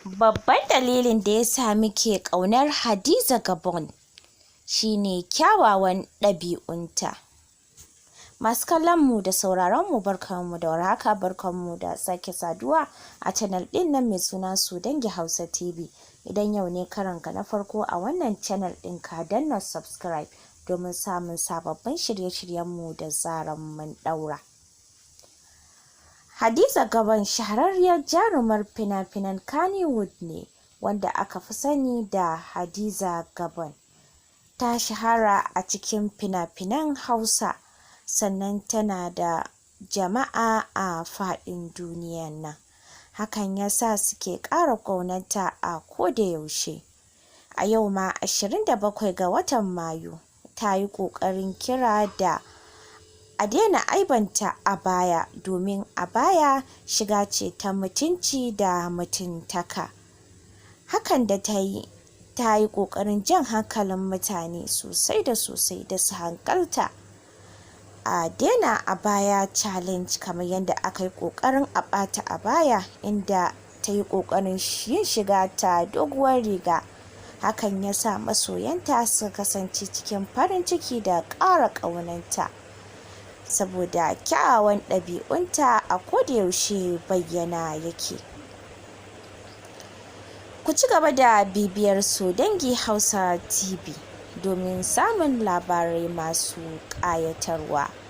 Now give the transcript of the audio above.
Babban dalilin da ya sa muke ƙaunar Hadiza Gabon shine kyawawan ɗabi'unta. Masu kallon mu da sauraron mu, barkanmu da warhaka, barkanmu da sake saduwa a channel ɗin nan mai suna Dangi Hausa TV. Idan yau ne karonka na farko a wannan channel ɗin, ka danna subscribe domin samun sababbin shirye-shiryen mu da zaran mun ɗaura. Hadiza Gabon shahararriyar jarumar fina-finan Kannywood ne wanda aka fi sani da Hadiza Gabon. Ta shahara a cikin fina-finan Hausa, sannan tana da jama'a a faɗin duniyan nan. Hakan ya sa suke ƙara ƙaunarta a koda yaushe. A yau ma, 27 ga watan Mayu, ta yi ƙoƙarin kira da a daina aibanta abaya, domin abaya shiga ce ta mutunci da mutuntaka. Hakan da ta yi, ta yi ƙoƙarin jan hankalin mutane sosai da sosai da su hankalta a daina abaya challenge, kamar yadda aka yi ƙoƙarin a ɓata abaya, inda ta yi ƙoƙarin yin shiga ta doguwar riga. Hakan ya sa masoyanta suka kasance cikin farin ciki da ƙara ƙaunanta, saboda kyawawan ɗabi'unta a koda yaushe bayyana yake. Ku ci gaba da bibiyar Dangi Hausa TV domin samun labarai masu ƙayatarwa.